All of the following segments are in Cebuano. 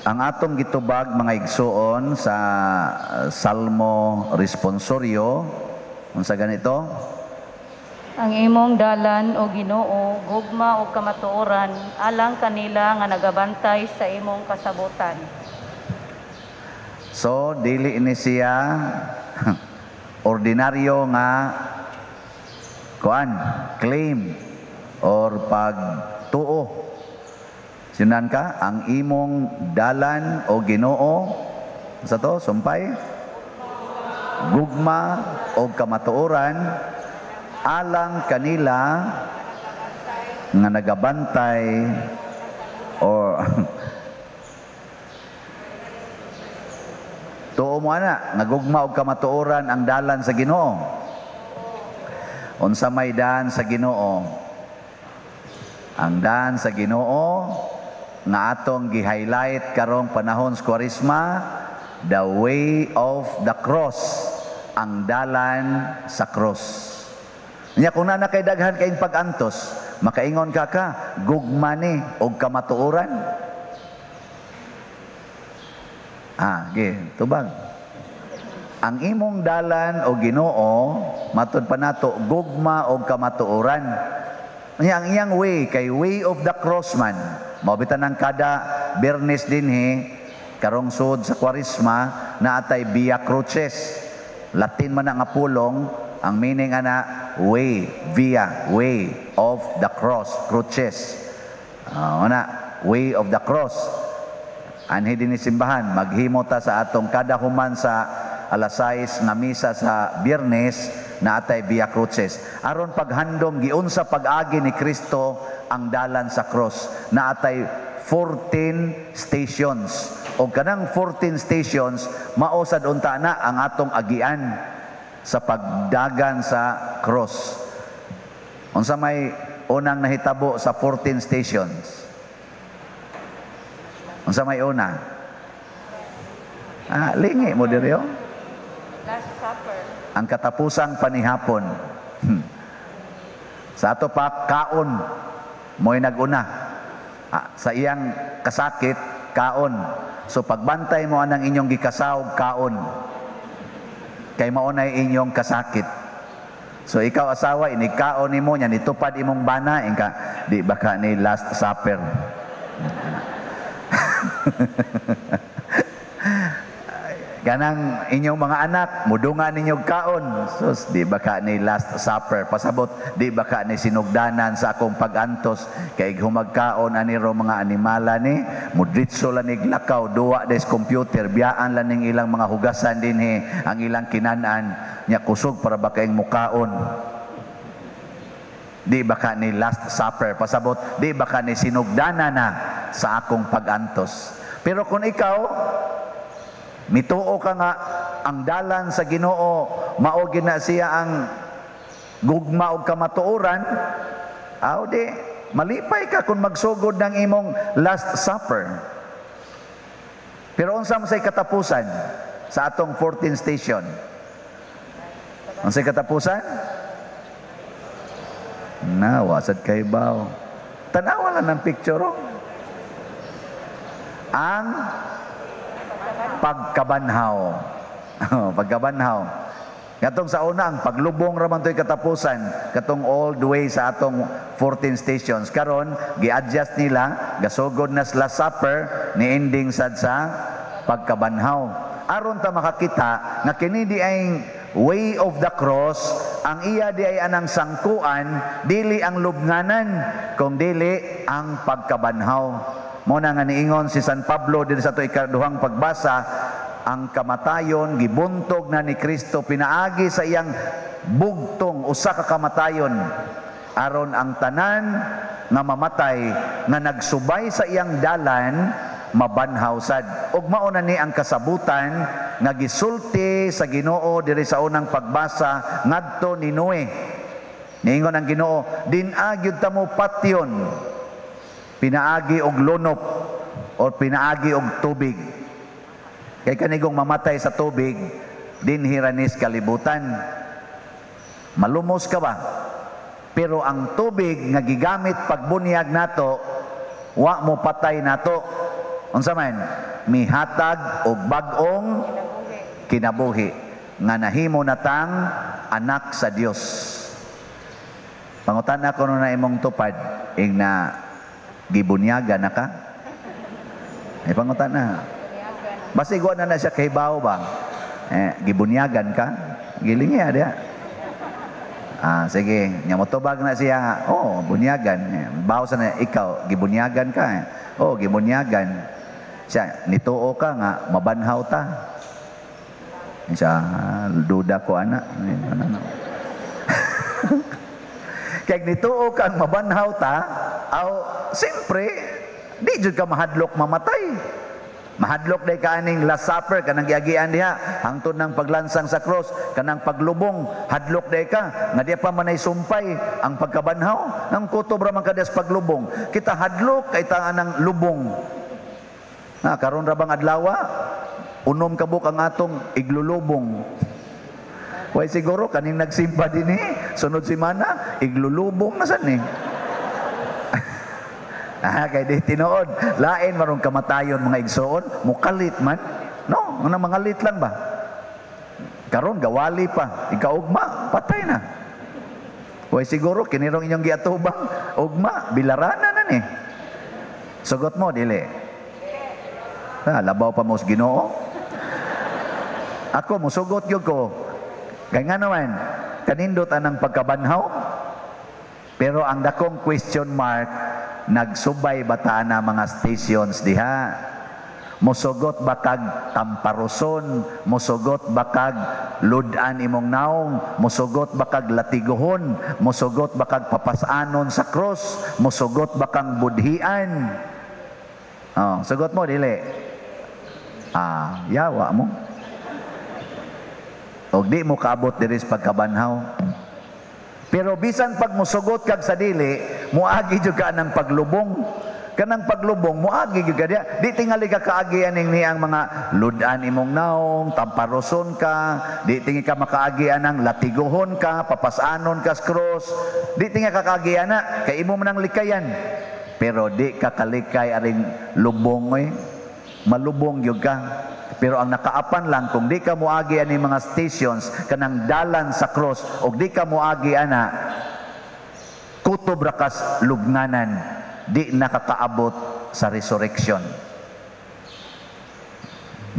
Ang atong gitubag, mga igsuon, sa Salmo responsorio, unsa ganito? Ang imong dalan, o Ginoo, gugma ug kamatuoran, alang kanila nga nagabantay sa imong kasabutan. So dili ni siya ordinaryo nga kuan, claim or pagtuo. Sinan ka, ang imong dalan, o Ginoo, sa to sumpay, gugma o kamatuoran, alang kanila nga nagabantay or tuo mo ana nga gugma og kamatuoran ang dalan sa Ginoo? Unsa may daan sa Ginoo? Ang daan sa Ginoo nga atong gi-highlight karong panahon sa Kwaresma, the way of the cross, ang dalan sa cross. Nya kung naa kay daghan kayong pag-antos, makaingon ka ka, gugma ni og kamatuoran? Ah, ge, tubag. Ang imong dalan, o Ginoo, matud pa nato, gugma og kamatuoran. Nya ang iyang way kay way of the cross man. Mao bitan ang kada Biyernes dinhi karong sud sa Kwaresma na atay Via Crucis. Latin man na nga pulong, ang meaning ana way, via, way of the cross, cruces. Ana, way of the cross. Anhi dinhi simbahan, maghimo ta sa atong kada human sa alas 6 nga misa sa Biyernes na atay Via Crucis. Aron paghandom giunsa pag-agi ni Kristo ang dalan sa cross, na atay 14 stations. O kanang 14 stations, mao sad unta na ang atong agian sa pagdagan sa cross. Unsa may unang nahitabo sa 14 stations? Unsa may una? Ah, lingi mo diri oh. Last Supper. Ang katapusang panihapon. Sa ato pa kaon mo'y naguna. Ah, sa iyang kasakit, kaon. So pagbantay mo anang inyong gikasawg, kaon. Kay mao nay inyong kasakit. So ikaw asawa, inigkaon nimo nya nitupad imong bana, ingka di ba ka ni Last Supper? Ganang inyong mga anak, mudungan ninyo kaon. Sus, di ba ka ni Last Supper? Pasabot, di ba ka ni sinugdanan sa akong pagantos? Kay humagkaon aniro mga animala ni, mudritso lang nig lakaw, duwa des computer, biyaan lang ning ilang mga hugasan dinhi, ang ilang kinanan, nya kusog para ba kayong mukaon. Di ba ka ni Last Supper? Pasabot, di ba ka ni sinugdanan na sa akong pagantos? Pero kung ikaw, mituo ka nga ang dalan sa Ginoo mao gina siya ang gugma og kamatuoran, aw di malipay ka kung magsugod ng imong Last Supper. Pero unsa man say katapusan sa atong 14 station? Unsay katapusan? Na, wasad kay baw. Tanawa lang ng picture. Oh. Ang pagkabanhaw. Pagkabanhaw. Katong sa una, ang paglubong ra man to'y katapusan, katong all the way sa atong 14 stations. Karon, gi-adjust nila, gasugod na sa Last Supper, ni ending sad sa pagkabanhaw. Aron ta makakita nga kini di ay way of the cross, ang iya di ay anang sangkuan, dili ang lubnganan, kung dili ang pagkabanhaw. Mo na nga niingon si San Pablo diri sa ato ikaduhang pagbasa, ang kamatayon gibuntog na ni Kristo pinaagi sa iyang bugtong usa ka kamatayon, aron ang tanan nga mamatay nga nagsubay sa iyang dalan mabanhaw sad. Ug mao na ni ang kasabutan nga gisulti sa Ginoo diri sa unang pagbasa ngadto ni Noe. Niingon ang Ginoo, din-a gyud ta mo patyon pinaagi og lunop or pinaagi og tubig. Kay kanigong mamatay sa tubig, dinhi ra nis kalibutan. Malumos ka ba? Pero ang tubig nga gigamit pagbunyag nato, wa mo patay nato. Unsa man? Mihatag og bag-ong kinabuhi nga nahimo natang anak sa Dios. Pangutana ko na imong tupad, ing na gibunyagan na ka? Ay, pangutana. Basig wa na na siya kahibaw ba? Eh, gibunyagan ka? Giling niya diya. Ah, sige, nya motubag na siya. Oh, bunyagan. Eh, baw sa na ikaw, gibunyagan ka. Eh. Oh, gibunyagan. Siya, nituo ka nga mabanhaw ta. Siya, duda ko ana. Kaya nituo kang mabanhaw ta, aw, siyempre, di jud ka mahadlok mamatay. Mahadlok day ka aning Last Supper, kanang giagian diha, hangtod ng paglansang sa cross, kanang paglubong, hadlok day ka, nga di pa manay sumpay ang pagkabanhaw, nang kutob ra man ka diha sa paglubong. Kita hadlok kay ta anang lubong. Na karon ra bang adlawa, unom kabuk ang atong iglulubong. Way siguro kaning nagsimba dinhi, sunod semana iglulubong na sad ni. Ah, kay di tinuod, lain marong kamatayon mga igsoon, mukalit man. No, nga mangalit lang ba? Karon gawali pa, ikaugma, patay na. Way siguro kinirong inyong giatubang ugma, bilarana na ni. Sugot mo dili. Ah, labaw pa mo sa Ginoo. Ako musugot gyud ko. Kay nga naman, kanindot anang pagkabanhaw. Pero ang dakong question mark, nagsubay ba ta na mga stations diha? Musugot ba kag tamparuson? Musugot ba kag ludan imong naong? Musugot ba kag latiguhon? Musugot ba kag papasanon sa cross? Musugot ba kang budhian? Oh, sugot mo dili. Ah, yawa mo. Og di mo kaabot diri sa pagkabanhaw. Pero bisan pag musugot kag sa dili, muagi jud ka ng paglubong. Kanang paglubong, muagi jud ka diya. Di tingali ka kaagi aning niyang mga ludan imong naong, tamparoson ka, di tingi ka makaagi anang latiguhon ka, papasanon ka sa cross. Di tingi ka kaagi ana, kay imo man ang likayan. Pero di ka kalikay aring lubong oy. Malubong gyud ka. Pero ang nakaapan lang, kung di ka muagi ani mga stations, kanang dalan sa cross, og di ka muagi ana, kutob ra kas lubnganan, di nakakaabot sa resurrection.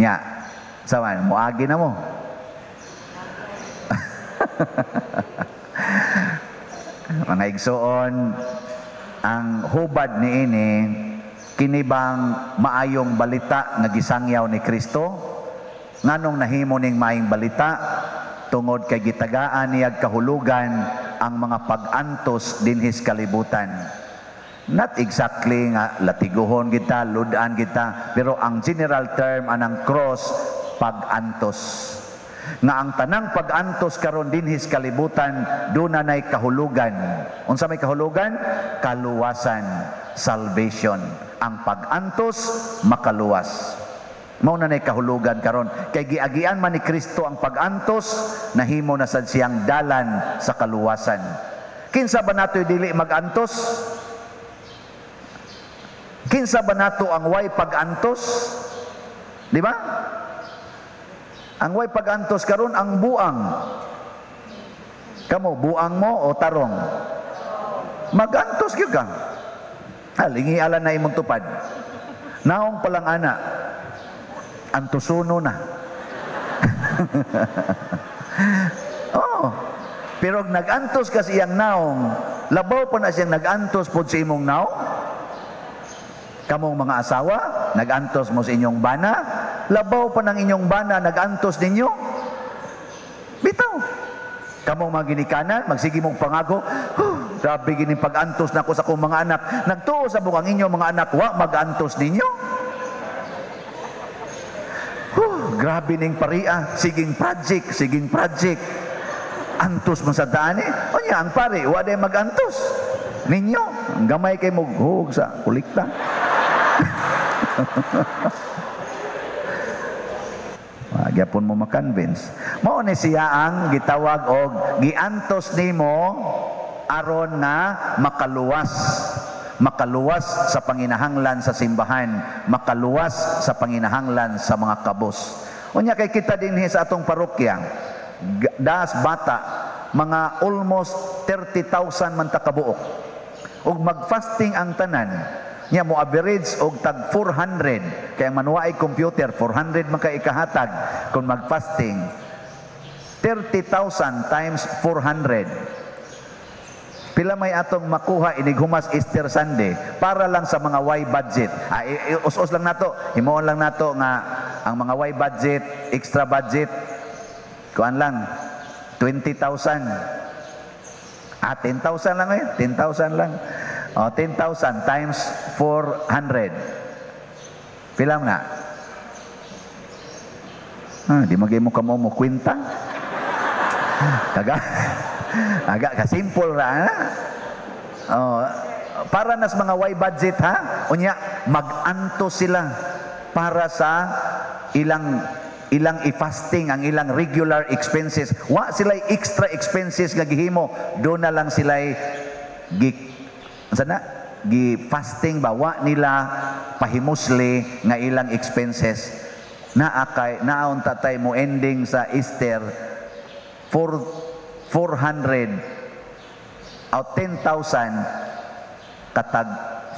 Nya, saman, muagi na mo. Mga igsoon, ang hubad niini, kinibang maayong balita nga gisangyaw ni Kristo? Nganong nahimo ning maayong balita? Tungod kay gitagaan niyag kahulugan ang mga pag-antos dinhis kalibutan. Not exactly nga latiguhon kita, ludan kita, pero ang general term anang cross, pag-antos. Nga ang tanang pag-antos karon dinhis kalibutan, duna nay kahulugan. Unsa may kahulugan? Kaluwasan, salvation. Ang pag-antos makaluwas. Mao na nay kahulugan karon kay giagian man ni Kristo ang pag-antos, nahimo na sad siyang dalan sa kaluwasan. Kinsa ba natoy dili mag-antos? Kinsa ba nato ang way pag-antos? Di ba? Ang way pag-antos karon ang buang. Kamo buang mo o tarong? Mag-antos gyud ka. Lingi ala na imong tupad. Naong palang ana, antusuno na. Oh, pero nag-antos ka sa iyang naong, labaw pa na siyang nag-antos pod sa imong naong. Kamong mga asawa, nag-antos mo sa inyong bana, labaw pa ng inyong bana, nag-antos ninyo. Bitaw. Kamong mga ginikanan, magsige mong pangako, grabe gini pag-antos na ko sa akong mga anak. Nagtuo sa bukang inyo mga anak, wa mag-antos ninyo. Grabe ning paria, siging project, siging project. Antos man sa daan eh. O niya, ang pare, wa day mag-antos ninyo. Ang gamay kay mo, hug sa kulikta. Gyapon mo makonvince. Mao ni siya ang gitawag og giantos nimo aron nga makaluwas. Makaluwas sa panginahanglan sa simbahan, makaluwas sa panginahanglan sa mga kabos. Unya kay kita dinhi sa atong parokya, das bata, mga almost 30,000 man ta kabuok. Ug mag-fasting ang tanan, nya mo average og tag 400, kay ang manuwaay computer 400 man kay ikahatag kung mag-fasting. 30,000 times 400, pila may atong makuha inighumas Easter Sunday para lang sa mga Y budget? Ah, us-us lang nato, himuon lang nato nga ang mga Y budget, extra budget, kuan lang, 20,000. Ah, 10,000 lang eh, 10,000 lang. Oh, 10,000 times 400. Pila na? Ah, di magay mo kamo mo kwenta. Kaga. Aga ka simple ra, ha? Oh, para nas mga Y budget, ha. Unya mag-anto sila para sa ilang ilang i-fasting ang ilang regular expenses. Wa sila extra expenses nga gihimo. Do na lang sila gi sana gi fasting ba, wa nila pahimusli nga ilang expenses. Naa kay naon tatay mo ending sa Easter 4 400 out 10,000 katag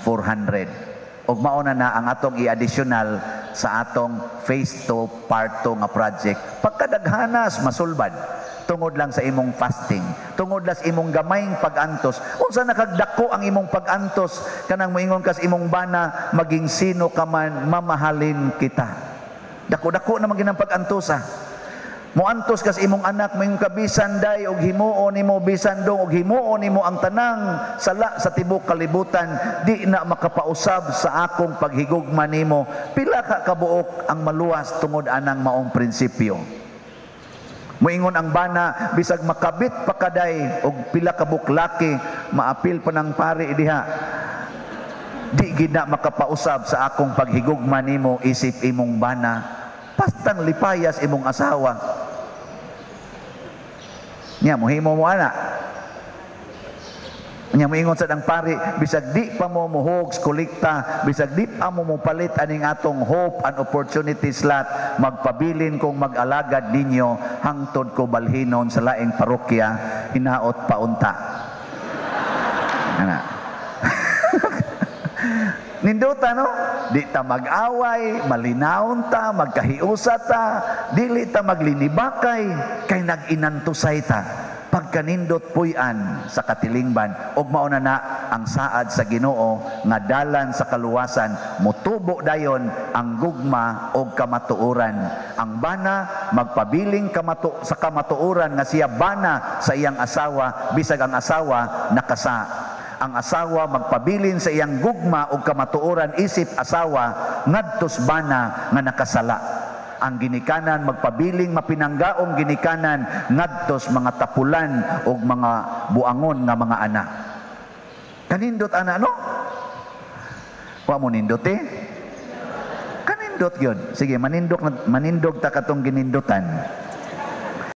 400, ug mao na na ang atong i-additional sa atong phase 2 part 2 nga project. Pagkadaghanas masulbad tungod lang sa imong fasting, tungod lang sa imong gamayng pag-antos. Unsa nakagdako ang imong pag-antos kanang moingon kas imong bana, "Maging sino ka man, mamahalin kita"? Dako-dako naman ginang pag-antos, ah. Moantos kas imong anak, moingon ka, "Bisan day og himuon nimo, bisan dong og himuon nimo ang tanang sala sa tibok kalibutan, di na makapausab sa akong paghigugma nimo." Pila ka kabuok ang maluwas tungod anang maong prinsipyo? Moingon ang bana, "Bisag makabit pa kaday og pila ka buklaki," maapil pa ng pari diha, "di gid na makapausab sa akong paghigugma nimo isip imong bana." Pastang lipayas imong asawa. Nya mohimo mo ana. Nya moingon sa ang pari, "Bisag di pa mo muhog kolekta, bisag di pa mo mopalit aning atong hope and opportunity slot, magpabilin kong mag-alagad ninyo hangtod ko balhinon sa laing parokya, hinaot paunta." Ana. Nindota, no? Di ta mag-away, malinawon ta, magkahiusa ta, dili ta maglinibakay, kay nag-inantusay ta. Pagkanindot puy-an sa katilingban, ug mao na na ang saad sa Ginoo nga dalan sa kaluwasan, mutubo dayon ang gugma og kamatuoran. Ang bana magpabiling sa kamatuoran nga siya bana sa iyang asawa bisag ang asawa nakasa. Ang asawa magpabilin sa iyang gugma og kamatuoran isip asawa ngadtos bana nga nakasala. Ang ginikanan magpabiling mapinanggaong ginikanan ngadtos mga tapulan og mga buangon nga mga anak. Kanindot ana, no? Wa mo nindot eh? Kanindot yun. Sige, manindog, manindog ta katong ginindutan.